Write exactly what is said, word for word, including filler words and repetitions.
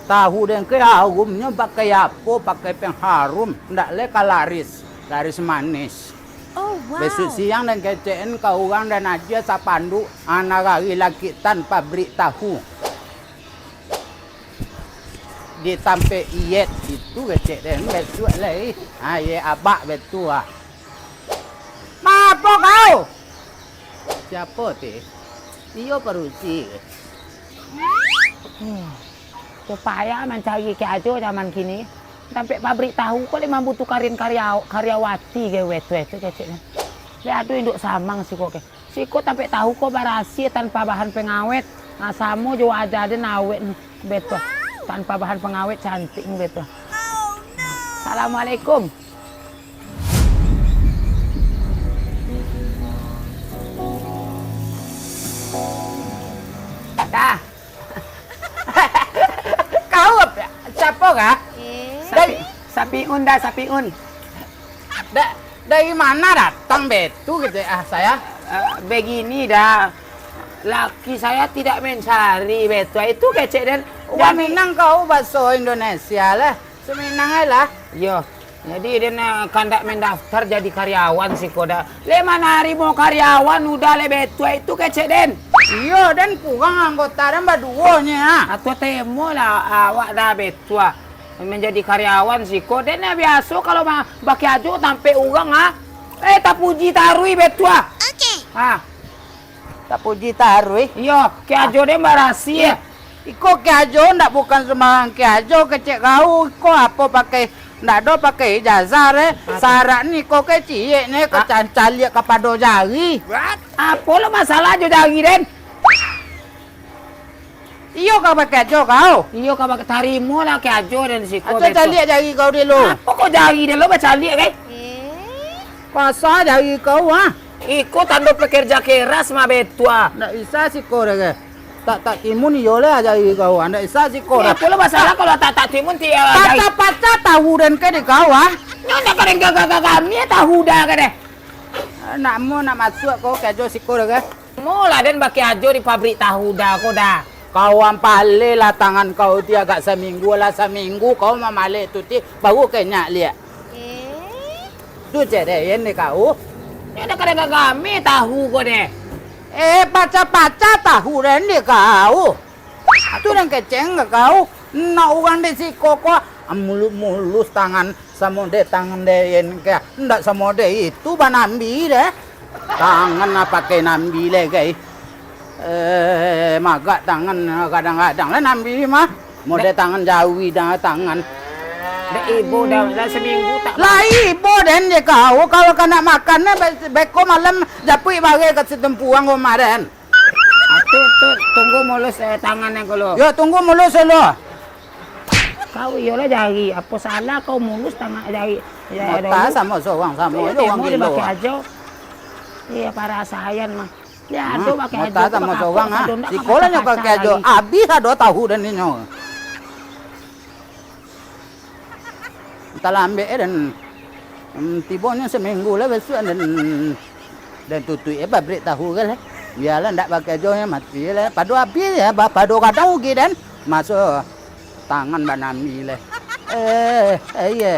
Tahu den ke harumnyo pakai apo? Pakai pengharum, ndak lai ka laris, laris manis. Oh, wow. Besok siang den kecek-an ka urang den agiah sapanduak, ah, nagari langik tan pabrik tahu. Di tampek iyet itu kecek den besok lai. Ah, iyet abak betu ah. Mapo kau? Siapo ti? Iyo parusi. Hmm. Supayo mancari Kiajo zaman kini. Tampek pabrik tahu ko lai mambutuhkan karya-, karyawati ge wetu-wetu keceknyo. Lai ado induak samang siko ke. Siko tampek tahu ko barasiah tanpa bahan pengawet. Nah, samo jo wajah den awet betu. Tanpa bahan pengawet cantik betu. Assalamualaikum. Dah. Kau apo? Siapo kah? Eh. Dari Sapi-, Sapiun dah, Sapiun. Da-, dari mana datang betu gitu ah saya? Eh, begini dah. Laki saya tidak mencari betu. Itu kecek den. Jan Minang kau baso Indonesia lah. Suminang ai lah. Iyo. Jadi den, eh, kandak mendaftar jadi karyawan siko dah. Lai manarimo karyawan udah lai betu itu kecek den. Iyo, den kurang anggota den baduo nyo ah. Atau temo lah awak dah betu ah. Manjadi karyawan siko den, eh, biaso kalau ma-, bakiajo tampek urang ah. Eh, tapuji taruih betu ah. Oke. Ah. Tapuji taruih. Iyo, kiajo den barasiah. Iko kiajo ndak bukan sumbarang kiajo kecek kau. Iko apo pakai, ndak ado pakai ijazah deh. Apo? Syarat ni iko ke ciek ni, ke Ah. can-, caliak kapado jari. Apo lo masalah jo jari den? Iyo ka bakiajo kau. Iyo ka bak-, tarimo lah kiajo den siko. Ato betu. Caliak jari kau dulu. Apo kok jari den lo bacaliak, kai? Eh. Kasar jari kau ah. Iko tando pekerja keras mah betu ah. Ndak bisa siko deh ke. Tak, tak timun iyo lah jari kau ah. Ndak bisa siko deh. Apo lo masalah kalau tak, tak timun ti, ah, jari. Pacah-pacah tahu den ke di kau ah. Nyo ndak ka den gaga-gaga kami tahu dah ka deh. Nak mo nak masuak kau kiajo siko deh ke. Mo lah den bakiajo di pabrik tahu dah ko dah. Kau ampaleh lah tangan kau ti agak saminggu lah, saminggu kau mamaleh tu ti baru kenyak liak. Eh? Tu cek deh, yen deh kau. Nyo dah kadang kami tahu ko deh. Eh, pacah-pacah tahu den deh kau. Tu den kecek ka kau. Nak urang di siko ko, ah, mulus-mulus tangan, samo dek tangan dek yen ka. Ndak samo dek itu banambi deh. Tangan lah pakai nambi leh, gai. Eh, magak tangan, kadang-kadang lah nambi mah. Model tangan jawi dah tangan. Dak ibo dah, dah seminggu tak. Lah ibo den je kau, kalau ka nak makan, be-, beko malam japuik bagai ka situmpuang kemarin. Ah, tu, tu, tunggu mulus, eh, tangan yang dulu. Yo, tunggu mulus dulu. Kau iyolah jari, apo salah kau mulus tangan jari? Ya, Mota dulu. Samo sorang, samo Iyo, je urang tengok dia gilo. Pakai ajo. Iya, parasaian mah. Dia Hmm, ado pakai mota ajo, sama pakai sorang, apa, ah. Sadondak Sikolah nyo pakai ajo. Abih ado tahu dan inyo. Talambek eh, dan, mm, tibonyo saminggu lah bisuak, dan, dan tutuik eh pabrik tahu kan lah. Bialah ndak pakai ajo nyo mati lah. Pado abih ya, ba-, pado kadang ugi dan maso tangan banami lah. Eh, eh, iya.